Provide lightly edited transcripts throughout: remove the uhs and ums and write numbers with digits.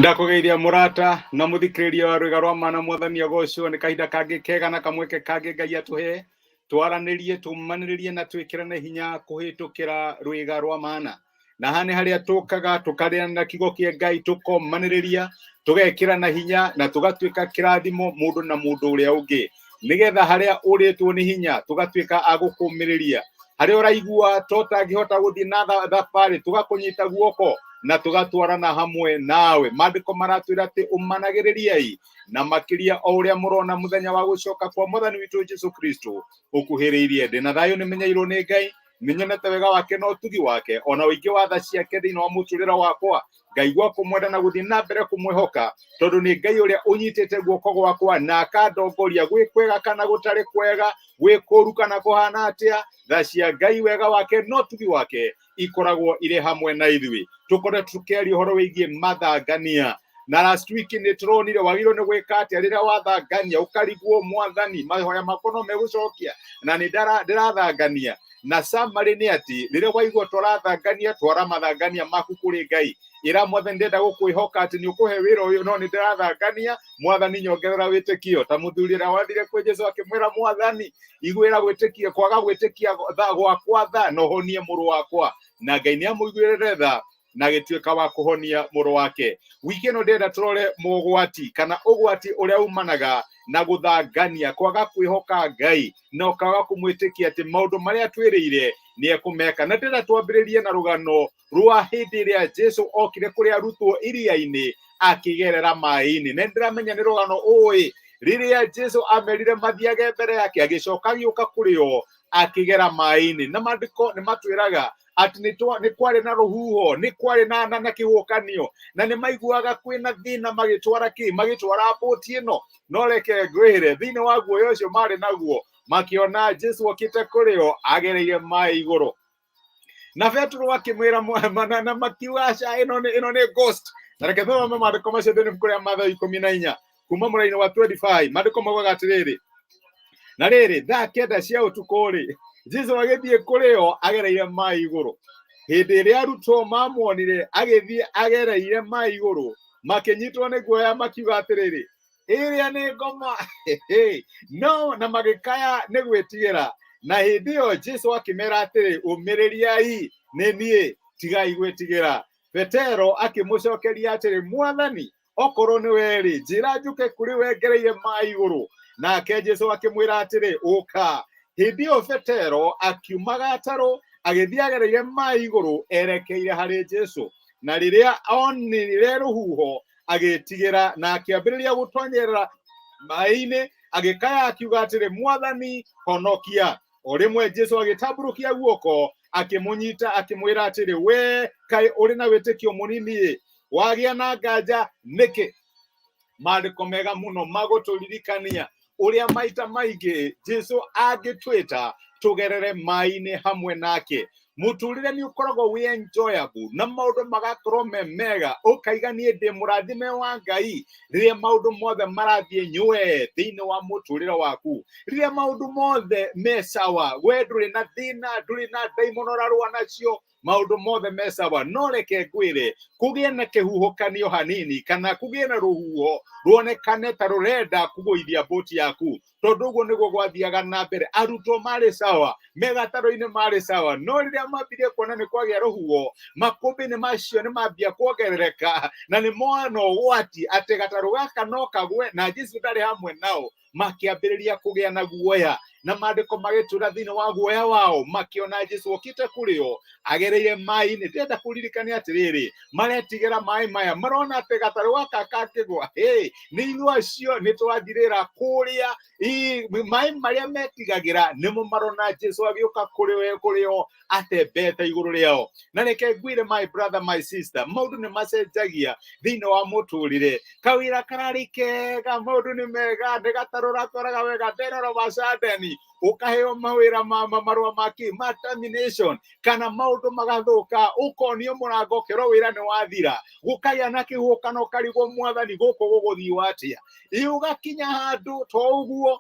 Ndakũgeithia mũrata na mũthikĩrĩria wa rwĩga rwa mana mwathani agocwo nĩ kahinda kangĩ kega na kamweke kangĩ Ngai atũhe twaranĩrie tũmanĩrĩrie na twĩkĩrane hinya kũhĩtũkĩra rwĩga rwa mana. Na haha nĩ harĩa tũkaga tũkarĩanĩra kiugo kĩa Ngai, tũkomanĩrĩria, tũgekĩrana hinya na tũgatuĩka kĩrathimo mũndũ na mũndũ ũrĩa ũngĩ, nĩgetha harĩa ũrĩtwo nĩ hinya tũgatuĩka a gũkũmĩrĩria, harĩa ũraigua to ũtangĩhota gũthiĩ na thabarĩ tũgakũnyita guoko na tũgatwarana hamwe nawe. Maandĩko maratwĩra atĩ ũmanagĩrĩriai na makĩria o ũrĩa mũrona mũthenya wa gũcoka kwa mwathani witũ Jesu Kristo ũkuhĩrĩirie. Ndĩ na thayũ nĩmenyeirwo nĩ Ngai, nĩnyonete wega wake na ũtugi wake ona ũingĩ wa tha ciake thĩinĩ wa mũtũrĩre wakwa, ngaigua kũmwenda na gũthiĩ na mbere kũmwĩhoka, tondũ nĩ Ngai ũrĩa ũnyitĩte guoko gwakwa na akandongoria gwĩ kwega kana gũtarĩ kwega, gwĩ kũru kana kũhana atĩa. Tha cia Ngai, wega wake na ũtugi wake ikoragwo irĩ hamwe na ithuĩ. Tũkoretwo tũkĩaria ũhoro wĩgiĩ mathangania, na last week nĩ tũronire wagĩrĩirwo nĩ gwĩka atĩa rĩrĩa wathangania ũkarigwo, mwathani mahoya makwa no megũcokia na nĩ ndĩrathangania. Na summary nĩ atĩ rĩrĩa waigua tũrathangania, twara mathangania maku kũrĩ Ngai, ĩra mwathani ndĩrenda gũkwĩhoka atĩ nĩ ũkũhe wĩra ũyũ, no nĩ ndĩrathangania, mwathani nyongerera wĩtĩkio. Ta mũthuri ũrĩa wathire kwĩ Jesu akĩmwĩra, mwathani iguĩra gwĩtĩkia kwaga gwĩtĩkia gwakwa tha na ũhonie mũrũ wakwa, na Ngai nĩ amũiguĩrĩre tha na agĩtuĩka wa kũhonia mũrũ wake. Wiki ĩno ndĩrenda tũrore mogwati kana ũgwati ũrĩa umanaga na gũthangania, kwaga kwĩhoka Ngai na ũkaga kũmwĩtĩkia atĩ maũndũ marĩa twĩrĩire nĩ ekũmeka. Na ndĩrenda twambĩrĩrie na rũgano rwa hĩndĩ ĩrĩa Jesu okire kũrĩ arutwo iria-inĩ akĩgerera maĩ-inĩ. Na ndĩramenya nĩ rũgano ũĩ, rĩrĩa Jesu amerire mathiage mbere yake, agĩcoka agĩũka kũrĩ o akĩgera maĩ-inĩ. Na maandĩko nĩ matwĩraga atĩ nĩ kwarĩ na rũhuho, nĩ kwarĩ na kĩhuhũkanio, na nĩ maiguaga kwĩna thĩna magĩtwara kĩ, magĩtwara mbũti ĩno. No reke ngwĩre, thĩinĩ wa guoya ũcio marĩ naguo, makĩona Jesu okĩte kũrĩ o agereire maĩ igũrũ. Na Petero akĩmwĩra na makiuga aca, ĩno nĩ ghost. Na reke thome maandĩko macio thĩinĩ ibuku rĩa Mathayo 14 kuma mũraini wa 25. Maandĩko maugaga atĩrĩrĩ, na rĩrĩ, thaa 9 cia ũtukũ-rĩ, Jesu agĩthiĩ kũrĩ o agereire maĩ igũrũ. Hĩndĩ ĩrĩa arutwo mamuonire agĩthiĩ agereire maĩ igũrũ, makĩnyitwo nĩ guoya, makiuga atĩrĩrĩ, ĩrĩa nĩ ngoma. No na magĩkaya nĩ gwĩtigĩra. Na hĩndĩ ĩyo Jesu akĩmera atĩrĩ, ũmĩrĩriai, nĩ niĩ, tigai gwĩtigĩra. Petero akĩmũcokeria atĩrĩ, mwathani, okorwo nĩ we-rĩ, njĩra njũke kũrĩ we ngereire maĩ igũrũ. Nake Jesu akĩmwĩra atĩrĩ, ũka. Hĩndĩ ĩyo Petero akiuma gatarũ agĩthiĩ agereire maĩ igũrũ erekeire harĩ Jesu. Na rĩrĩa onire rũhuho agĩtigĩra na akĩambĩrĩria gũtonyerera maĩ-inĩ, agĩkaya akiuga atĩrĩ, mwathani, honokia. O rĩmwe Jesu agĩtambũrũkia guoko akĩmũnyita akĩmwĩra atĩrĩ, we kaĩ ũrĩ na wĩtĩkio mũnini-ĩ, wagĩa na nganja nĩkĩ? Maandĩko mega mũno magũtũririkania ũrĩa maita maingĩ Jesu angĩtwĩta tũgerere maĩ-inĩ hamwe nake. Mũtũrĩre nĩ ũkoragwo wĩ enjoyable na maũndũ magakorwo me mega, ũkaiga niĩ ndĩ mũrathime wa Ngai rĩrĩa maũndũ mothe marathiĩ nywe thĩinĩ wa mũtũrĩre waku, rĩrĩa maũndũ mothe me sawa, we ndũrĩ na thĩna, ndũrĩ na ndaimono ũrarũa nacio, maũndũ mothe me sawa. No reke ngwĩre, kũgĩe na kĩhuhũkanio hanini kana kũgĩe na rũhuho ruonekane ta rũrenda kũgũithia mbũti yaku, tondũ ũguo nĩguo gwathiaga na mbere. Arutwo marĩ sawa, me gatarũ-inĩ marĩ sawa, no rĩrĩa mambirie kuona nĩ kwagĩa rũhuho, makũmbĩ-inĩ macio nĩ mambia kuongerereka na nĩ mona ũgwati atĩ gatarũ gaka no kagwe na Jesu ndarĩ hamwe nao, makĩambĩrĩria kũgĩa na guoya. Na maandĩko magĩtũra thĩinĩ wa guoya wao makĩona Jesu okĩte kũrĩ o agereire maĩ-inĩ. Ndĩrenda kũririkania atĩrĩrĩ, maretigĩra maĩ maya, marona atĩ gatarũ gaka kangĩgwa, hey, nĩ ithuĩ acio nĩ twathirĩra kũrĩa. Maĩ marĩa metigagĩra nĩmo marona Jesu agĩũka kũrĩ o atembete igũrũ rĩao. Na reke ngwĩre, my brother, my sister, maũndũ nĩ macenjagia thĩinĩ wa mũtũrĩre. Kawĩra kararĩ kega, maũndũ nĩ mega, nĩ gatarũ ũratwaraga wega, then all of a sudden ũkaheo mawĩra marũa ma kĩ, ma termination, kana maũndũ magathũka, ũkonio mũrango ũkerwo wĩra nĩ wathira, gũkagĩa na kĩhuhũkano, ũkarigwo mwathani gũkũ gũgũthiĩ atĩa. Ĩ ũgakinya handũ to ũguo.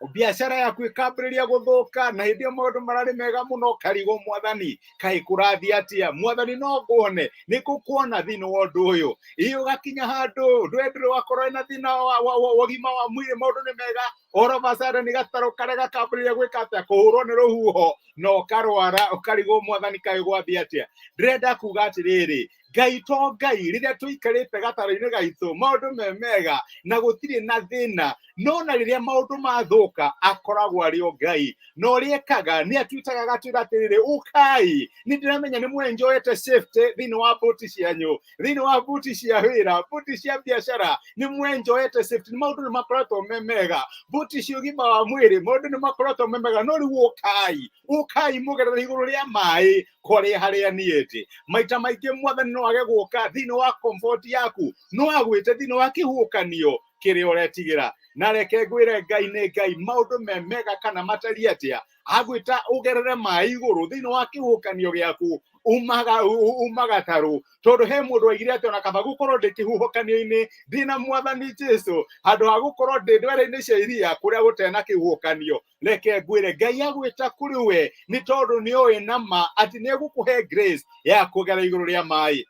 Biacara yaku ĩkambĩrĩria gũthũka, na hĩndĩ ĩyo maũndũ mararĩ mega mũno, ũkarigwo mwathani kaĩ kũrathiĩ atĩa? Mwathani no nguone, nĩ ngũkuona thĩinĩ wa ũndũ ũyũ. Ĩ ũgakinya handũ ndũĩ ndũrĩ wakorwo na thĩna wa ũgima wa mwĩrĩ, maũndũ nĩ mega, all of a sudden gatarũ karĩa gakambĩrĩria gwĩka atĩa? Kũhũrwo nĩ rũhuho na ũkarwara, ũkarigwo mwathani kaĩ gwathiĩ atĩa? Ndĩrenda kuga atĩrĩrĩ, Ngai to Ngai rĩrĩa tũikarĩte gatarũ-inĩ gaitũ maũndũ me mega na gũtirĩ na thĩna, no na rĩrĩa maũndũ mathũka akoragwo arĩ o Ngai. Na ũrĩa ekaga nĩ atwĩtaga agatwĩra atĩrĩrĩ, ũkai, nĩ ndĩramenya nĩ mwenjoete safety thĩinĩ wa bũti cianyu, thĩinĩ wa bũti cia wĩra, bũti cia biacara, nĩ mwenjoete safety, maũndũ nĩ makoretwo me mega, bũti cia ũgima wa mwĩrĩ, maũndũ nĩ makoretwo me mega, no rĩu ũkai, ũkai mũgerere igũrũ rĩa maĩ kũrĩa harĩa niĩ ndĩ. Maita maingĩ mwathani no age gũka thĩinĩ wa comfort yaku, no agwĩte thĩinĩ wa kĩhuhũkanio kĩrĩa ũretigĩra. Na reke ngwĩre, Ngai nĩ Ngai, maũndũ me mega kana matariĩ atĩa, agwĩta ũgerere maĩ igũrũ thĩinĩ wa kĩhuhũkanio gĩaku, umaga uma gatarũ, tondũ he mũndũ waigire atĩ ona kaba gũkorwo ndĩ kĩhuhũkanio-inĩ ndĩ na mwathani Jesu handũ ha gũkorwo ndĩ ndwere-inĩ cia iria kũrĩa gũtarĩ na kĩhuhũkanio. Reke ngwĩre, Ngai agwĩta kũrĩ we nĩ tondũ nĩ oĩ na ma atĩ nĩ egũkũhe grace ya kũgera igũrũ rĩa maĩ.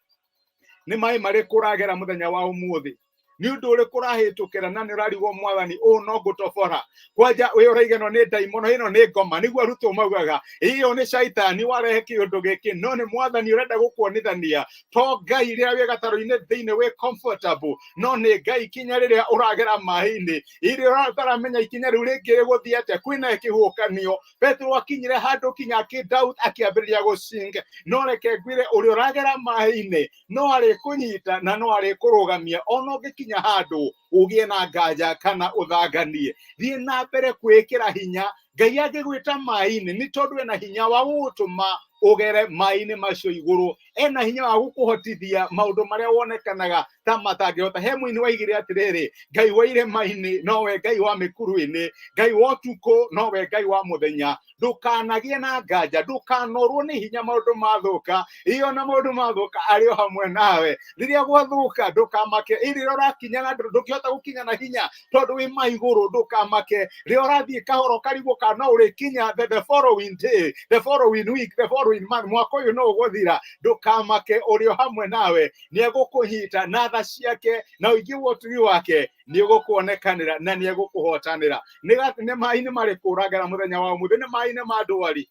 Nĩ maĩ marĩkũ ũragera mũthenya wa ũmũthĩ? Nĩ ũndũ ũrĩkũ ũrahĩtũkĩra na nĩ ũrarigwo mwathani ũũ no ngũtobora? Kwanja ũyũ ũraiga ĩno nĩ ndaimono, ĩno nĩ ngoma, nĩguo arutwo maugaga ĩyo nĩ caitani warehe kĩũndũ gĩkĩ, no nĩ mwathani ũrenda gũkuonithania to Ngai rĩrĩa wĩ gatarũ-inĩ thĩinĩ wĩ comfortable, no nĩ Ngai kinya rĩrĩa ũragera maĩ-inĩ iria ũtaramenya ikinya rĩu rĩngĩ rĩgũthiĩ atĩa, kwĩna kĩhuhũkanio. Petero akinyire handũ kinya akĩ doubt, akĩambĩrĩria gũsink. No reke ngwĩre, ũrĩa ũragera maĩ-inĩ no arĩkũnyita na no arĩkũrũgamia ona ũngĩkinya handũ ũgĩe na nganja kana ũthanganie. Thiĩ na mbere kwĩĩkĩra hinya. Ngai angĩgwĩta maĩ-inĩ nĩ tondũ ena hinya wa gũgũtũma ũgere maĩ-inĩ macio igũrũ, ena hinya wa gũkũhotithia maũndũ marĩa wonekanaga ta matangĩhota. He mũini waigire atĩrĩrĩ, Ngai wa irĩma-inĩ nowe Ngai wa mĩkuru-inĩ, Ngai wa ũtukũ nowe Ngai wa mũthenya. Ndũkanagĩe na nganja, ndũkanorwo nĩ hinya maũndũ mathũka. Iyo na maũndũ mathũka arĩ o hamwe nawe. Rĩrĩa gwathũka ndũkamake, ĩ rĩrĩa ũrakinya na ndũngĩhota gũkinya na hinya tondũ wĩ ma igũrũ, ndũkamake. Rĩrĩa ũrathiĩ kahora ũkarigwo kana no ũrĩkinya the following day, the following week, the following month, mwaka ũyũ no ũgũthira, ndũkamake, ũrĩ o hamwe nawe. Nĩ egũkũnyita na tha ciake na ũingĩ wa ũtugi wake nĩ ũgũkuonekanĩra na nĩ egũkũhotanĩra. Nĩ maĩ-inĩ marĩkũ ũragera mũthenya wa ũmũthĩ? Nĩ maĩ-inĩ ma ndwari,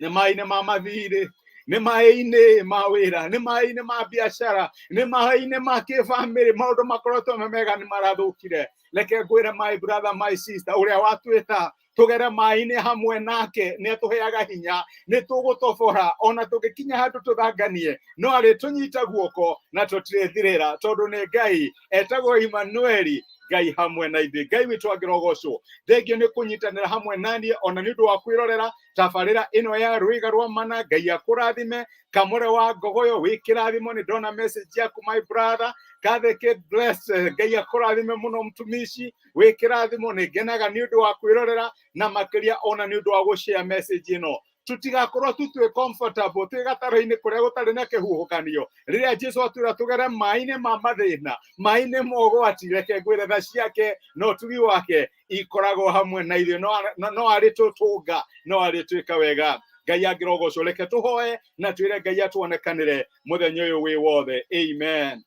nĩ maĩ-inĩ ma mathirĩ, nĩ maĩ-inĩ ma wĩra, nĩ maĩ-inĩ ma biacara, nĩ maĩ-inĩ ma kĩbamĩrĩ? Maũndũ makoretwo me mega nĩ marathũkire. Reke ngwĩre, my brother, my sister, ũrĩa watwĩta tũgere maĩ-inĩ hamwe nake nĩ atũheaga hinya. Nĩ tũgũtobora ona tũngĩkinya handũ tũthanganie, no arĩtũnyita guoko na tũtirĩthirĩra, tondũ nĩ Ngai etagwo Emmanueli, Ngai hamwe na ithuĩ. Ngai witũ angĩrogocwo. Thengio nĩ kũnyitanĩra hamwe naniĩ ona nĩ ũndũ wa kwĩrorera tabarĩra ĩno ya Rwĩga rwa Mana. Ngai akũrathime. Kamũre wa Ngogoyo, wĩ kĩrathimo, nĩ ndona message yaku, my brother. Katheke bless, Ngai akũrathime mũno. Mtumishi, wĩ kĩrathimo, nĩ ngenaga nĩ ũndũ wa kwĩrorera na makĩria ona nĩ ũndũ wa gũshare message ĩno. Tutigakorwo tu twĩ comfortable twĩ gatarũ-inĩ kũrĩa gũtarĩ na kĩhuhũkanio rĩrĩa Jesu atwĩra tũgere maĩ-inĩ ma mathĩna, maĩ-inĩ ma ũgwati. Reke ngwĩre, tha ciake na ũtugi wake ikoragwo hamwe na ithuĩ, no arĩ tũtũnga, no arĩ twĩka wega. Ngai angĩrogocwo. Reke tũhoe na twĩre Ngai atuonekanĩre mũthenya ũyũ wĩ wothe. Amen.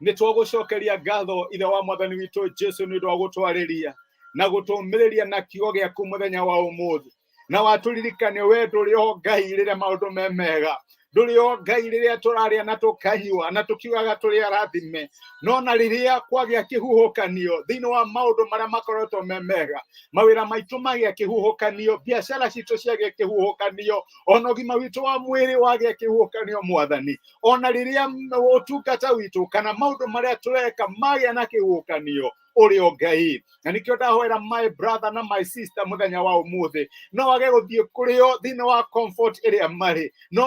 Nĩ twagũcokeria ngatho, Ithe wa mwathani witũ Jesu, nĩ ũndũ wa gũtwarĩria na gũtũmĩrĩria na kiugo gĩaku mũthenya wa ũmũthĩ, na watũririkania we ndũrĩ o Ngai rĩrĩa maũndũ me mega, ndũrĩ o Ngai rĩrĩa tũrarĩa na tũkanyua na tũkiugaga tũrĩ arathime, no na rĩrĩa kwagĩa kĩhuhũkanio thĩinĩ wa maũndũ marĩa makoretwo me mega, mawĩra maitũ magĩa kĩhuhũkanio, biacara citũ ciagĩa kĩhuhũkanio, ona ũgima witũ wa mwĩrĩ wagĩa kĩhuhũkanio, mwathani, ona rĩrĩa ũtungata witũ kana maũndũ marĩa tũreka magĩa na kĩhuhũkanio, ũrĩ o Ngai. Na nĩkĩo ndahoera my brother na my sister mũthenya wa ũmũthĩ, no age gũthiĩ kũrĩo thĩinĩ wa comfort ĩrĩa marĩ, no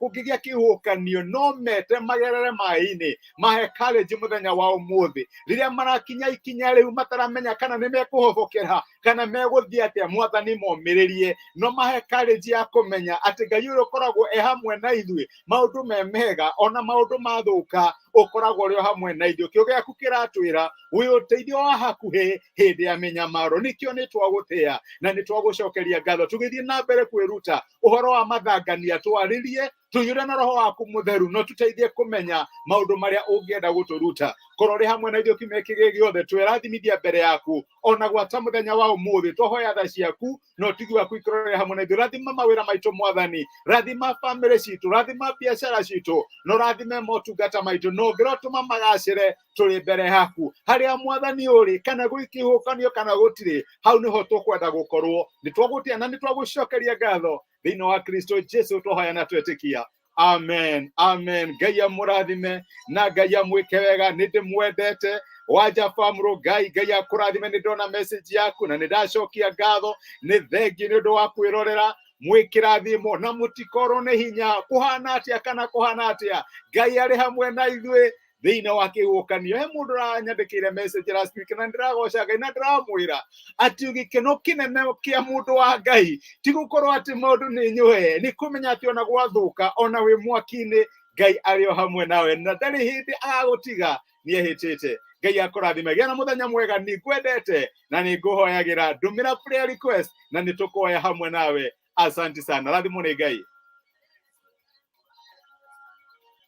kũngĩgĩa kĩhuhũkanio no mete magerere maĩ-inĩ. Mahe courage mũthenya wa ũmũthĩ rĩrĩa marakinya ikinya rĩu mataramenya kana nĩ mekũhobokera. Kana megũthiĩ atĩa, Mwathani, momĩrĩrie no mahe courage ya kũmenya atĩ Ngai ũrĩa ũkoragwo e hamwe na ithuĩ maũndũ me mega ona maũndũ mathũka, ũkoragwo ũrĩ o hamwe na ithuĩ. Kĩo gĩaku kĩratwĩra wĩ ũteithio wa hakuhĩ hĩndĩ ya mĩnyamaro. Nĩkĩo nĩ twagũtĩa na nĩ twagũcokeria ngatho. Tũgĩthiĩ na mbere kwĩruta ũhoro wa mathangania, twarĩrie, tũiyũre na Roho waku Mũtheru, no tũteithie kũmenya maũndũ marĩa ũngĩenda gũtũruta. Korwo ũrĩ hamwe na ithuĩ kiumia kĩgĩ gĩothe, twĩrathimithia mbere yaku ona gwata mũthenya wa ũmũthĩ. Twahoya tha ciaku na ũtugi waku ikorwo ũrĩ hamwe na ithuĩ. Rathima mawĩra maitũ, Mwathani, rathima bamĩrĩ citũ, rathima biacara citũ, na ũrathime motungata maitũ, na ũngĩrotũma magacĩre tũrĩ mbere yaku. Harĩa Mwathani ũrĩ, kana gwĩ kĩhuhũkanio kana gũtirĩ, hau nĩho tũkwenda gũkorwo. Nĩ twagũtĩa na nĩ twagũcokeria ngatho thĩinĩ wa Kristo Jesu twahoya na twetĩkia. Amen, amen. Ngai amũrathime na Ngai amwĩke wega. Nĩ ndĩmwendete wanja famũrũ. Ngai, Ngai akũrathime. Nĩ ndona message yaku na nĩ ndacokia ngatho. Nĩ thengi nĩ ũndũ wa kwĩrorera. Mwĩkĩrathimo na mũtikorwo nĩ hinya kũhana atĩa kana kũhana atĩa, Ngai arĩ hamwe na ithuĩ thĩinĩ wa kĩhuhũkanio. He mũndũ ũranyandĩkĩire message last week na ndĩragoca Ngai na ndĩramwĩra atĩ gĩkeno kĩnene kĩa mũndũ wa Ngai ti gũkorwo atĩ maũndũ nĩ nyũe, nĩ kũmenya atĩ ona gwathũka, ona wĩ mwaki-inĩ, Ngai arĩ o hamwe nawe na ndarĩ hĩndĩ agagũtiga, nĩ ehĩtĩte. Ngai akũrathime, gĩa na mũthenya mwega. Nĩ ngwendete na nĩ ngũhoyagĩra. Ndũmĩra prayer request na nĩ tũkũhoya hamwe nawe. Asante sana, rathimwo nĩ Ngai.